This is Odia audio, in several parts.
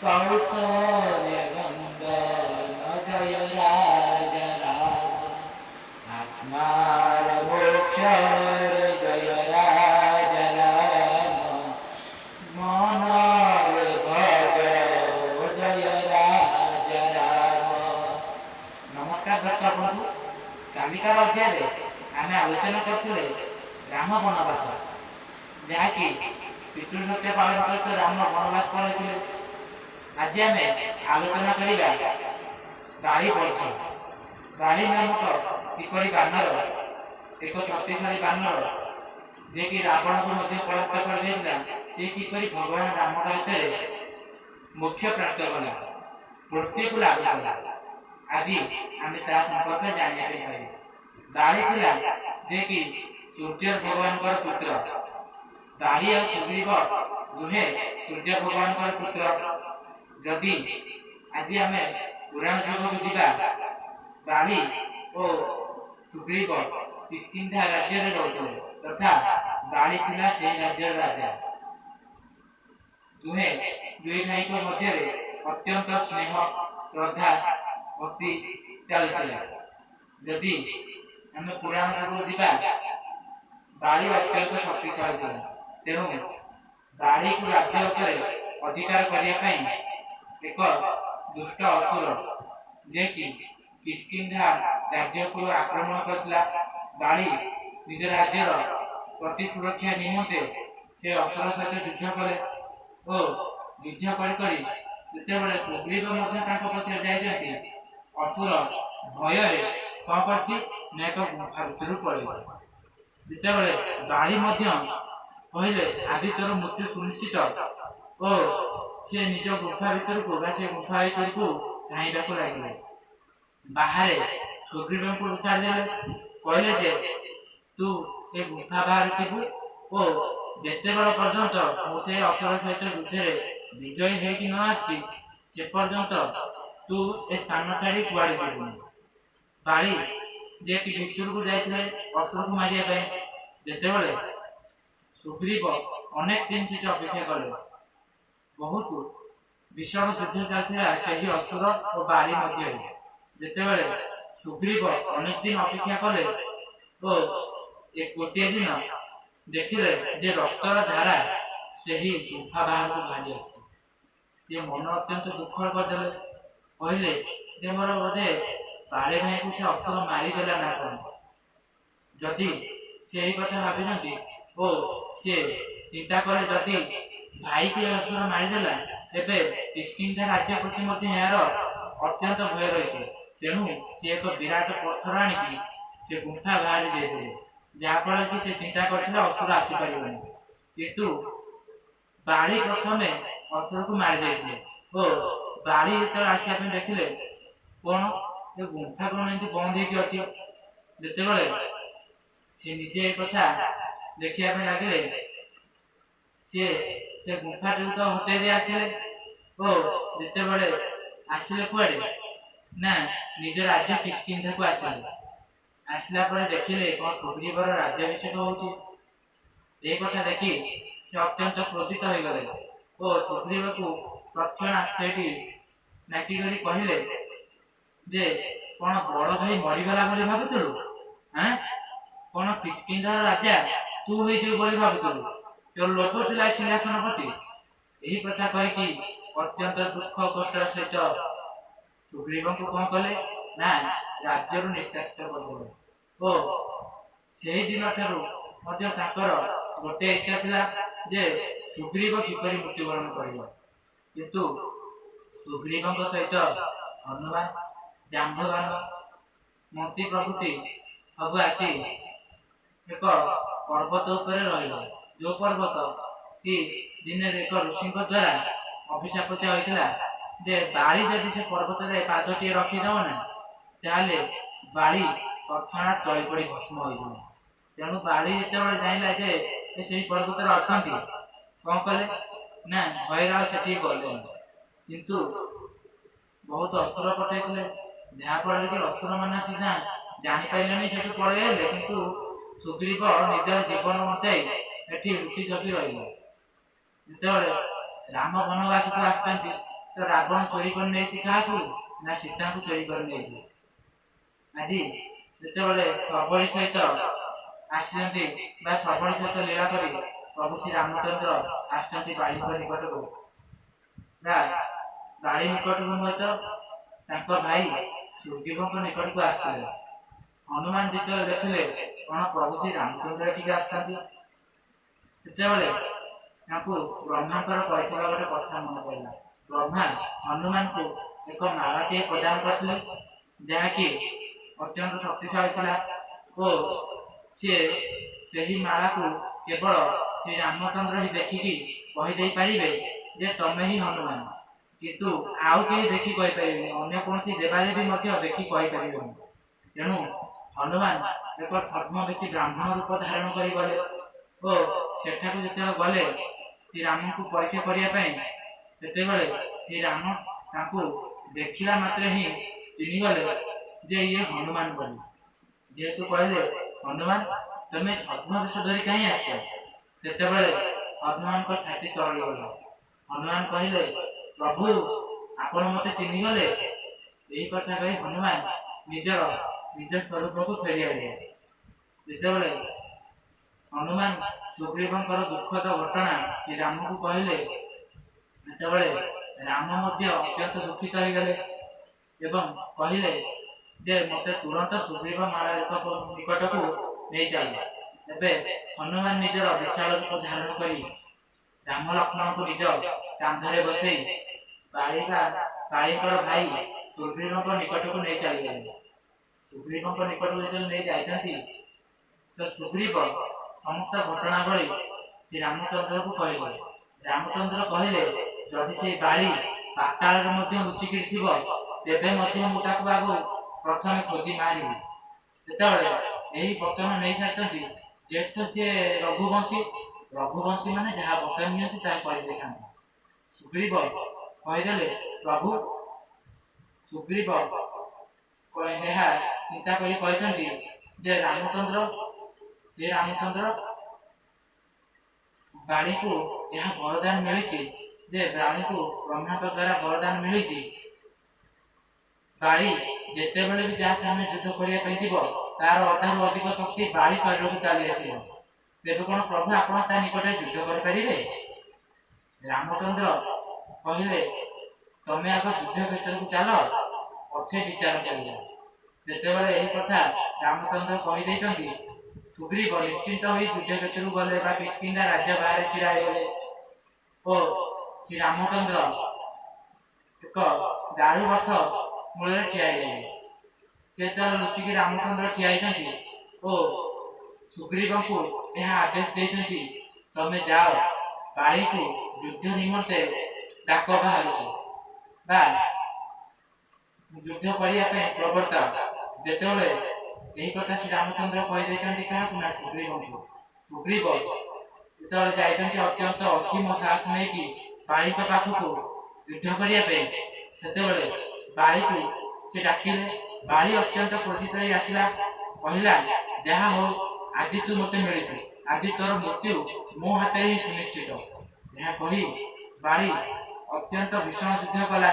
କୌଶଲ୍ୟ ନନ୍ଦନ ଜୟ ରାଜା ରାମ। ଆତ୍ମାର ମୋକ୍ଷର ଜୟ ରାଜା ରାମ, ମନରେ ଭଜ ଜୟ ରାଜା ରାମ। ନମସ୍କାର ଦର୍ଶକ ବନ୍ଧୁ, କାଲିକାର ଅଧ୍ୟାୟରେ ଆମେ ଆଲୋଚନା କରିଥିଲେ ରାମ ବନବାସ, ଯାହାକି ପିତୃସତ୍ୟ ପାଳନ ସହିତ ରାମ ବନବାସ ପଳାଇଥିଲେ। ଆଜି ଆମେ ଆଲୋଚନା କରିବା ବାଳି ବଧ। ବାଳି ନାମକ କିପରି ବାନର, ଏକ ଶକ୍ତିଶାଳୀ ବାନର, ଯିଏକି ରାବଣକୁ ମଧ୍ୟ ପରାସ୍ତ କରିଦେଇଥିଲା, ସେ କିପରି ଭଗବାନ ରାମଙ୍କ ହାତରେ ମୋକ୍ଷ ପ୍ରାପ୍ତ କଲା, ମୃତ୍ୟୁକୁ ଲାଭ କଲା, ଆଜି ଆମେ ତା ସମ୍ପର୍କରେ ଜାଣିବା ପାଇଁ ପାଇବା। ବାଳି ଥିଲା ଯିଏକି ସୂର୍ଯ୍ୟ ଭଗବାନଙ୍କର ପୁତ୍ର। ବାଳି ଆଉ ସୁଗ୍ରୀବ ଦୁହେଁ ସୂର୍ଯ୍ୟ ଭଗବାନଙ୍କର ପୁତ୍ର। ଯଦି ଆଜି ଆମେ ପୁରାଣ ଯୁଗକୁ ଯିବା, ବାଳି ଓ ସୁଗ୍ରୀବ କିଷ୍କିନ୍ଧା ରାଜ୍ୟରେ ରହୁଥିଲେ ତଥା ବାଳି ଥିଲା ସେହି ରାଜ୍ୟର ରାଜା। ଦୁହେଁ ଦୁଇ ଭାଇଙ୍କ ମଧ୍ୟରେ ଅତ୍ୟନ୍ତ ସ୍ନେହ, ଶ୍ରଦ୍ଧା, ଭକ୍ତି ଚାଲିଥିଲା। ଯଦି ଆମେ ପୁରାଣ ଯୁଗକୁ ଯିବା, ବାଳି ଅତ୍ୟନ୍ତ ଶକ୍ତିଶାଳୀ ଥିଲା। ତେଣୁ ବାଳିକୁ ରାଜ୍ୟ ଉପରେ ଅଧିକାର କରିବା ପାଇଁ ଏକ ଦୁଷ୍ଟ ଅସୁର, ଯିଏକି କିଷ୍କିନ୍ଧା ରାଜ୍ୟକୁ ଆକ୍ରମଣ କରିଥିଲା, ବାଳି ନିଜ ରାଜ୍ୟର ପ୍ରତି ସୁରକ୍ଷା ନିମନ୍ତେ ସେ ଅସୁର ସହିତ ଯୁଦ୍ଧ କଲେ ଓ ଯୁଦ୍ଧ କରି କରି ଯେତେବେଳେ ସୁଗ୍ରୀବ ମଧ୍ୟ ତାଙ୍କ ପଛରେ ଯାଇଛନ୍ତି, ଅସୁର ଭୟରେ କଣ କରିଛି ନା ଏକ ଗୁମ୍ଫା ଭିତରକୁ ପଳେଇଛି। ଯେତେବେଳେ ବାଳି ମଧ୍ୟ କହିଲେ, "ଆଜି ତୋର ମୃତ୍ୟୁ ସୁନିଶ୍ଚିତ" ଓ ସେ ନିଜ ଗୁମ୍ଫା ଭିତରକୁ ବା ସେ ଗୁମ୍ଫା ଭିତରକୁ ଧାଇଁବାକୁ ଲାଗିଲେ। ବାହାରେ ସୁଗ୍ରୀବଙ୍କୁ ଛାଡ଼ିଦେଲେ। କହିଲେ ଯେ ତୁ ଏ ଗୁମ୍ଫା ବାହାରେ ଥିବୁ ଓ ଯେତେବେଳ ପର୍ଯ୍ୟନ୍ତ ମୁଁ ସେ ଅସୁର ସହିତ ଯୁଦ୍ଧରେ ବିଜୟୀ ହେଇକି ନ ଆସିଛି, ସେ ପର୍ଯ୍ୟନ୍ତ ତୁ ଏ ସ୍ଥାନ ଛାଡ଼ି କୁଆଡ଼େ ଯିବୁନି। ବାଳି ଯିଏକି ଭିତରକୁ ଯାଇଥିଲେ ଅସୁରକୁ ମାରିବା ପାଇଁ, ଯେତେବେଳେ ସୁଗ୍ରୀବ ଅନେକ ଦିନ ସେଠି ଅପେକ୍ଷା କଲେ, ବହୁତ ଭୀଷଣ ଯୁଦ୍ଧ ଚାଲିଥିଲା ସେହି ଅସୁର ଓ ବାଳି ମଧ୍ୟରେ। ଯେତେବେଳେ ସୁଗ୍ରୀବ ଅନେକ ଦିନ ଅପେକ୍ଷା କଲେ ଓ ଏ ଗୋଟିଏ ଦିନ ଦେଖିଲେ ଯେ ରକ୍ତର ଧାରା ସେହି ଗୁମ୍ଫା ବାହାରକୁ ବାହାରି ଆସୁଛି। ସେ ମନ ଅତ୍ୟନ୍ତ ଦୁଃଖ କରିଦେଲେ। କହିଲେ ଯେ ମୋର ବୋଧେ ବାଳି ଭାଇକୁ ସେ ଅସୁର ମାରିଦେଲା ନା କଣ? ଯଦି ସେ ଏହି କଥା ଭାବିଛନ୍ତି ଓ ସେ ଚିନ୍ତା କଲେ, ଯଦି ଭାଇକୁ ଏ ଅସୁର ମାରିଦେଲା, ତେବେ କିଷ୍କିନ୍ଧା ରାଜ୍ୟ ପ୍ରତି ମଧ୍ୟ ଏହାର ଅତ୍ୟନ୍ତ ଭୟ ରହିଛି। ତେଣୁ ସେ ଏକ ବିରାଟ ପଥର ଆଣିକି ସେ ଗୁମ୍ଫା ବାହାରେ ଦେଇଦେଲେ, ଯାହାଫଳରେ କି ସେ ଚିନ୍ତା କରିଥିଲେ ଅସୁର ଆସିପାରିବନି। କିନ୍ତୁ ବାଳି ପ୍ରଥମେ ଅସୁରକୁ ମାରି ଦେଇଥିଲେ ଓ ବାଳି ଯେତେବେଳେ ଆସିବା ପାଇଁ ଦେଖିଲେ, କଣ ଏ ଗୁମ୍ଫା କଣ ଏମିତି ବନ୍ଦ ହେଇକି ଅଛି? ଯେତେବେଳେ ସେ ନିଜେ ଏ କଥା ଦେଖିବା ପାଇଁ ଲାଗିଲେ, ସିଏ ସେ ଗୁମ୍ଫାଟିକୁ ତ ହଟେଇ ଦେଇ ଆସିଲେ ଓ ଯେତେବେଳେ ଆସିଲେ କୁଆଡେ ନା ନିଜ ରାଜ୍ୟ କିଷ୍କିନ୍ଧାକୁ ଆସିଲେ। ଆସିଲା ପରେ ଦେଖିଲେ କଣ ସୁଗ୍ରୀବର ରାଜ୍ୟାଭିଷେକ ହଉଛି। ଏହି କଥା ଦେଖି ସେ ଅତ୍ୟନ୍ତ କ୍ରୋଧିତ ହୋଇଗଲେ ଓ ସୁଗ୍ରୀବକୁ ତତ୍କ୍ଷଣାତ୍ ସେଇଠି ଡାକି କରି କହିଲେ ଯେ କଣ ବଡ ଭାଇ ମରିଗଲା ବୋଲି ଭାବୁଥିଲୁ ଆଁ? କଣ କିଷ୍କିନ୍ଧାର ରାଜା ତୁ ହେଇଯିବୁ ବୋଲି ଭାବୁଥିଲୁ? ତୋର ଲୋଭ ଥିଲା ସିଂହାସନ ପ୍ରତି? ଏହି କଥା କହିକି ଅତ୍ୟନ୍ତ ଦୁଃଖ କଷ୍ଟର ସହିତ ସୁଗ୍ରୀବଙ୍କୁ କଣ କଲେ ନା ରାଜ୍ୟରୁ ନିଷ୍କାସିତ କରିଦେଲେ। ଓ ସେହି ଦିନ ଠାରୁ ମଧ୍ୟ ତାଙ୍କର ଗୋଟେ ଇଚ୍ଛା ଥିଲା ଯେ ସୁଗ୍ରୀବ କିପରି ମୃତ୍ୟୁବରଣ କରିବ। କିନ୍ତୁ ସୁଗ୍ରୀବଙ୍କ ସହିତ ହନୁମାନ, ଜାମ୍ବବାନ, ମନ୍ତ୍ରୀ ପ୍ରଭୃତି ସବୁ ଆସି ଏକ ପର୍ବତ ଉପରେ ରହିଲେ, ଯୋଉ ପର୍ବତ କି ଦିନରେ ଏକ ଋଷିଙ୍କ ଦ୍ୱାରା ଅଭିଶାପ ହୋଇଥିଲା ଯେ ବାଳି ଯଦି ସେ ପର୍ବତରେ ପାଦଟିଏ ରଖିଦେବ ନା, ତାହେଲେ ବାଳି ତତ୍କ୍ଷଣାତ୍ ଜଳି ପଡ଼ି ଭସ୍ମ ହୋଇଯିବ। ତେଣୁ ବାଳି ଯେତେବେଳେ ଜାଣିଲା ଯେ ସେ ସେହି ପର୍ବତରେ ଅଛନ୍ତି, କଣ କଲେ ନା ଭୟରେ ଆଉ ସେଠିକି ଗଲେନି। କିନ୍ତୁ ବହୁତ ଅସୁର ପଠାଇଥିଲେ, ଯାହାଫଳରେ କି ଅସୁର ମାନେ ସିନା ଜାଣିପାରିଲେନି, ସେଠୁ ପଳେଇ ଆଇଲେ। କିନ୍ତୁ ସୁଗ୍ରୀବ ନିଜର ଜୀବନ ବଞ୍ଚାଇ ଏଠି ଲୁଚି ଛପି ରହିଲେ। ଯେତେବେଳେ ରାମ ବନବାସକୁ ଆସିଛନ୍ତି, ତ ରାବଣ ଚୋରି କରିନେଇଛି କାହାକୁ ନା ସୀତାଙ୍କୁ ଚୋରି କରିନେଇଛି। ଆଜି ଯେତେବେଳେ ଶବରୀ ସହିତ ଆସିଛନ୍ତି ବା ଶବରୀ ସହିତ ଲୀଳା କରି ପ୍ରଭୁ ଶ୍ରୀ ରାମଚନ୍ଦ୍ର ଆସିଛନ୍ତି ବାଳିଙ୍କ ନିକଟକୁ, ବା ବାଳି ନିକଟକୁ ନୁହେଁ ତ ତାଙ୍କ ଭାଇ ସୁଗ୍ରୀବଙ୍କ ନିକଟକୁ ଆସିଥିଲେ। ହନୁମାନ ଯେତେବେଳେ ଦେଖିଲେ କଣ ପ୍ରଭୁ ଶ୍ରୀ ରାମଚନ୍ଦ୍ର ଏଠିକି ଆସିଛନ୍ତି, ସେତେବେଳେ ତାଙ୍କୁ ବ୍ରହ୍ମାଙ୍କର କହିଥିବା ଗୋଟେ କଥା ମନେ ପଡ଼ିଲା। ବ୍ରହ୍ମା ହନୁମାନଙ୍କୁ ଏକ ମାଳାଟିଏ ପ୍ରଦାନ କରିଥିଲେ, ଯାହାକି ଅତ୍ୟନ୍ତ ଶକ୍ତିଶାଳୀ ଥିଲା ଓ ସିଏ ସେହି ମାଳାକୁ କେବଳ ଶ୍ରୀ ରାମଚନ୍ଦ୍ର ହିଁ ଦେଖିକି କହିଦେଇ ପାରିବେ ଯେ ତମେ ହିଁ ହନୁମାନ, କିନ୍ତୁ ଆଉ କେହି ଦେଖି କହିପାରିବେନି, ଅନ୍ୟ କୌଣସି ଦେବାଦେବୀ ମଧ୍ୟ ଦେଖି କହିପାରିବେନି। ତେଣୁ ହନୁମାନ ଏକ ଛଦ୍ମବେଶୀ ବ୍ରାହ୍ମଣ ରୂପ ଧାରଣ କରି ଗଲେ ଓ ସେଠାକୁ ଯେତେବେଳେ ଗଲେ ଶ୍ରୀ ରାମଙ୍କୁ ପରୀକ୍ଷା କରିବା ପାଇଁ, ସେତେବେଳେ ଶ୍ରୀ ରାମ ତାଙ୍କୁ ଦେଖିଲା ମାତ୍ରେ ହିଁ ଚିହ୍ନିଗଲେ ଯେ ଇଏ ହନୁମାନ ବୋଲି। ଯେହେତୁ କହିଲେ, ହନୁମାନ, ତମେ ଛଦ୍ମବେଶ ଧରି କାହିଁ ଆସିଛ? ସେତେବେଳେ ହନୁମାନଙ୍କ ଛାତି ତରଳିଗଲା। ହନୁମାନ କହିଲେ, ପ୍ରଭୁ, ଆପଣ ମୋତେ ଚିହ୍ନିଗଲେ? ଏହି କଥା କହି ହନୁମାନ ନିଜର ନିଜ ସ୍ୱରୂପକୁ ଫେରିଆଇଲେ। ଯେତେବେଳେ ହନୁମାନ ସୁଗ୍ରୀବଙ୍କର ଦୁଃଖଦ ଘଟଣା ଶ୍ରୀ ରାମକୁ କହିଲେ, ସେତେବେଳେ ରାମ ମଧ୍ୟ ଅତ୍ୟନ୍ତ ଦୁଃଖିତ ହୋଇଗଲେ ଏବଂ କହିଲେ ଯେ ମୋତେ ତୁରନ୍ତ ସୁଗ୍ରୀବ ମାଳକ ନିକଟକୁ ନେଇ ଚାଲ। ଏବେ ହନୁମାନ ନିଜର ବିଶାଳ ରୂପ ଧାରଣ କରି ରାମ ଲକ୍ଷ୍ମଣଙ୍କୁ ନିଜ କାନ୍ଧରେ ବସେଇ ବାଳିକା ବାଳିଙ୍କର ଭାଇ ସୁଗ୍ରୀବଙ୍କ ନିକଟକୁ ନେଇ ଚାଲିଗଲେ। ସୁଗ୍ରୀବଙ୍କ ନିକଟକୁ ଯେତେବେଳେ ନେଇ ଯାଇଛନ୍ତି, ତ ସୁଗ୍ରୀବ ସମସ୍ତ ଘଟଣାବଳୀ ଶ୍ରୀ ରାମଚନ୍ଦ୍ରକୁ କହିଲେ। ରାମଚନ୍ଦ୍ର କହିଲେ, ଯଦି ସେଇ ବାଳି ପାତାଳରେ ମଧ୍ୟ ଲୁଚିକିରି ଥିବ, ତେବେ ମଧ୍ୟ ମୁଁ ତାକୁ ଆଗ ପ୍ରଥମେ ଖୋଜି ମାରିବି। ଯେତେବେଳେ ଏହି ବଚନ ନେଇ ସାରିଛନ୍ତି, ଯେହେତୁ ସିଏ ରଘୁବଂଶୀ, ରଘୁବଂଶୀ ମାନେ ଯାହା ବଚନ ନିଅନ୍ତି ତାହା କରିଦେଇଥାନ୍ତି। ସୁଗ୍ରୀବ କହିଦେଲେ, ପ୍ରଭୁ, ସୁଗ୍ରୀବ ଏହା ଚିନ୍ତା କରି କହିଛନ୍ତି ଯେ ରାମଚନ୍ଦ୍ର, ହେ ରାମଚନ୍ଦ୍ର, ବାଳିକୁ ଏହା ବରଦାନ ମିଳିଛି ଯେ ବାଳିକୁ ବ୍ରହ୍ମାଙ୍କ ଦ୍ୱାରା ବରଦାନ ମିଳିଛି, ବାଳି ଯେତେବେଳେ ବି ଯାହା ସାମ୍ନାରେ ଯୁଦ୍ଧ କରିବା ପାଇଁ ଯିବ, ତାର ଅଧାରୁ ଅଧିକ ଶକ୍ତି ବାଳି ଶରୀରକୁ ଚାଲି ଆସିବ। ତେବେ କଣ ପ୍ରଭୁ ଆପଣ ତା ନିକଟରେ ଯୁଦ୍ଧ କରିପାରିବେ? ରାମଚନ୍ଦ୍ର କହିଲେ, ତମେ ଆଗ ଯୁଦ୍ଧ କ୍ଷେତ୍ରକୁ ଚାଲ, ପଛେ ବିଚାର କରିବା। ଯେତେବେଳେ ଏହି କଥା ରାମଚନ୍ଦ୍ର କହିଦେଇଛନ୍ତି, ସୁଗ୍ରୀବ ନିଶ୍ଚିନ୍ତ ହୋଇ ଯୁଦ୍ଧ କ୍ଷେତ୍ରକୁ ଗଲେ ବା କିଷ୍କିନ୍ଧା ରାଜ୍ୟ ବାହାରେ ଛିଡ଼ା ହେଇଗଲେ ଓ ଶ୍ରୀ ରାମଚନ୍ଦ୍ର ଏକ ଦାରୁ ଗଛ ମୂଳରେ ଠିଆ ହେଇଗଲେ। ସେ ଯେତେବେଳେ ଲୁଚିକି ରାମଚନ୍ଦ୍ର ଠିଆ ହେଇଛନ୍ତି ଓ ସୁଗ୍ରୀବଙ୍କୁ ଏହା ଆଦେଶ ଦେଇଛନ୍ତି, ତମେ ଯାଅ, ବାଳିକୁ ଯୁଦ୍ଧ ନିମନ୍ତେ ଡାକ ବାହାରକୁ ବା ଯୁଦ୍ଧ କରିବା ପାଇଁ ପ୍ରବର୍ତ୍ତାଅ। ଯେତେବେଳେ ଏହି କଥା ଶ୍ରୀ ରାମଚନ୍ଦ୍ର କହିଦେଇଛନ୍ତି କାହାକୁ ନା ସୁଗ୍ରୀବଙ୍କୁ, ସୁଗ୍ରୀବ ଯେତେବେଳେ ଯାଇଛନ୍ତି ଅତ୍ୟନ୍ତ ଅସୀମ ସାହସ ନେଇକି ବାଳିଙ୍କ ପାଖକୁ ଯୁଦ୍ଧ କରିବା ପାଇଁ, ସେତେବେଳେ ବାଳିକୁ ସେ ଡାକିଲେ। ବାଳି ଅତ୍ୟନ୍ତ କ୍ରୋଧିତ ହୋଇ ଆସିଲା, କହିଲା, ଯାହା ହଉ ଆଜି ତୁ ମୋତେ ମିଳିଛୁ, ଆଜି ତୋର ମୃତ୍ୟୁ ମୋ ହାତରେ ହିଁ ସୁନିଶ୍ଚିତ। ଏହା କହି ବାଳି ଅତ୍ୟନ୍ତ ଭୀଷଣ ଯୁଦ୍ଧ କଲା।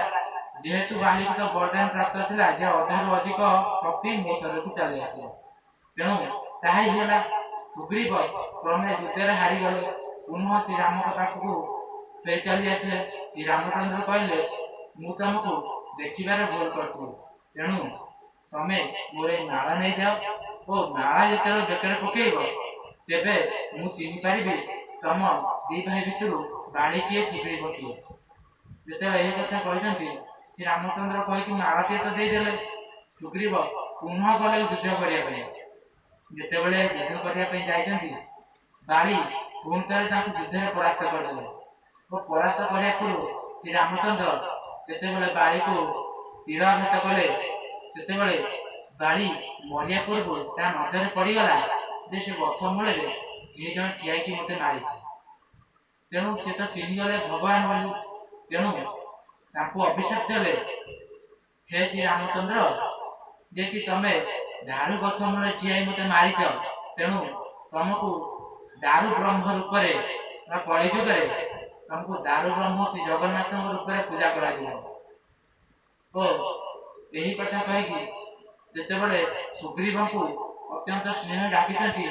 ଯେହେତୁ ବାଳିକୁ ତ ବରଦାନ ପ୍ରାପ୍ତ ଥିଲା ଯେ ଅଧାରୁ ଅଧିକ ଶକ୍ତି ମୋ ଶରୀରକୁ ଚାଲି ଆସିବ, ତେଣୁ ତାହା ହିଁ ହେଲା। ସୁଗ୍ରୀବ କ୍ରମେ ଯୁଦ୍ଧରେ ହାରିଗଲେ। ପୁନଃ ଶ୍ରୀ ରାମଙ୍କ ପାଖକୁ ଫେରି ଚାଲି ଆସିଲେ। ଶ୍ରୀ ରାମଚନ୍ଦ୍ର କହିଲେ, ମୁଁ ତମକୁ ଦେଖିବାରେ ଭୁଲ କରିଥିଲି, ତେଣୁ ତମେ ମୋର ଏଇ ମାଳା ନେଇଯାଅ ଓ ମାଳା ଯେତେବେଳେ ବେକରେ ପକେଇବ, ତେବେ ମୁଁ ଚିହ୍ନି ପାରିବି ତମ ଦି ଭାଇ ଭିତରୁ ବାଳି କିଏ, ସୁଗ୍ରୀବ କିଏ। ଯେତେବେଳେ ଏହି କଥା କହିଛନ୍ତି, ଶ୍ରୀ ରାମଚନ୍ଦ୍ର କହିକି ମାଳଟିଏ ତ ଦେଇଦେଲେ। ସୁଗ୍ରୀବ ପୁନଃ ଗଲେ ଯୁଦ୍ଧ କରିବା ପାଇଁ। ଯେତେବେଳେ ଯୁଦ୍ଧ କରିବା ପାଇଁ ଯାଇଛନ୍ତି, ବାଳି ପୁଣି ଥରେ ତାଙ୍କୁ ଯୁଦ୍ଧରେ ପରାସ୍ତ କରିଦେଲେ ଓ ପରାସ୍ତ କରିବା ପୂର୍ବରୁ ଶ୍ରୀ ରାମଚନ୍ଦ୍ର ଯେତେବେଳେ ବାଳିକୁ ତୀର ଆଘାତ କଲେ, ସେତେବେଳେ ବାଳି ମରିବା ପୂର୍ବରୁ ତା ନଜରରେ ପଡ଼ିଗଲା ଯେ ସେ ଗଛ ମୂଳରେ କେହି ଜଣେ ଠିଆ ହେଇକି ମୋତେ ମାରିଛି। ତେଣୁ ସେ ତ ଚିହ୍ନିଗଲେ ଭଗବାନ ବୋଲି, ତେଣୁ ତାଙ୍କୁ ଅଭିଶାପ ଦେଲେ, ହେ ଶ୍ରୀ ରାମଚନ୍ଦ୍ର, ଯେ କି ତମେ ଦାରୁ ଗଛ ମୂଳରେ ଠିଆ ହେଇ ମୋତେ ମାରିଛ, ତେଣୁ ତମକୁ ଦାରୁ ବ୍ରହ୍ମ ରୂପରେ ବା କଳିଯୁଗରେ ତମକୁ ତମକୁ ଦାରୁ ବ୍ରହ୍ମ ଶ୍ରୀ ଜଗନ୍ନାଥଙ୍କ ରୂପରେ ପୂଜା କରାଯିବ। ଓ ଏହି କଥା କହିକି ଯେତେବେଳେ ସୁଗ୍ରୀବଙ୍କୁ ଅତ୍ୟନ୍ତ ସ୍ନେହ ଡାକିଛନ୍ତି,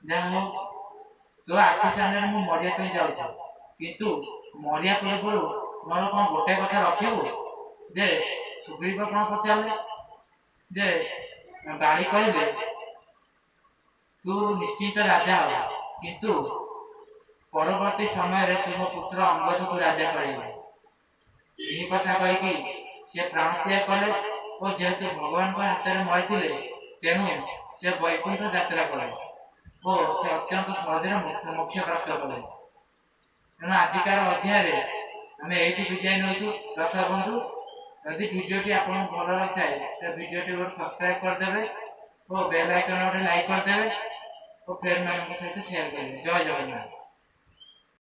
ଯାହା ହଉ ତୋ ଆଖି ସାମ୍ନାରେ ମୁଁ ମରିବା ପାଇଁ ଯାଉଛି, କିନ୍ତୁ ମରିବା ପୂର୍ବରୁ ମୋର କଣ ଗୋଟେ କଥା ରଖିବୁ? ଯେ ସୁଗ୍ରୀବ କଣ ପଚାରିଲେ ଯେ ବାଳୀ କହିଲେ, ତୁ ନିଶ୍ଚିତ ରାଜା ହବୁ, କିନ୍ତୁ ପରବର୍ତ୍ତୀ ସମୟରେ ତୁମ ପୁତ୍ର ଅଙ୍ଗଦକୁ ରାଜା କରିବେ। ଏହି କଥା କହିକି ସେ ପ୍ରାଣତ୍ୟାଗ କଲେ ଓ ଯେହେତୁ ଭଗବାନଙ୍କ ହାତରେ ମରିଥିଲେ, ତେଣୁ ସେ ବୈକୁଣ୍ଠ ଯାତ୍ରା କଲେ ଓ ସେ ଅତ୍ୟନ୍ତ ସହଜରେ ମୋକ୍ଷ ପ୍ରାପ୍ତ କଲେ। ତେଣୁ ଆଜିକାର ଅଧ୍ୟାୟରେ ଆମେ ଏଇଠି ବିଦାୟ ନେଉଛୁ। ଦର୍ଶକ ବନ୍ଧୁ, ଯଦି ଭିଡ଼ିଓଟି ଆପଣଙ୍କୁ ଭଲ ଲାଗିଥାଏ, ତ ଭିଡ଼ିଓଟି ଗୋଟେ ସବସ୍କ୍ରାଇବ କରିଦେବେ ଓ ବେଲ୍ ଆଇକନ୍ ଗୋଟେ ଲାଇକ୍ କରିଦେବେ ଓ ଫ୍ରେଣ୍ଡ ମାନଙ୍କ ସହିତ ସେୟାର କରିବେ। ଜୟ ଜଗନ୍ନାଥ।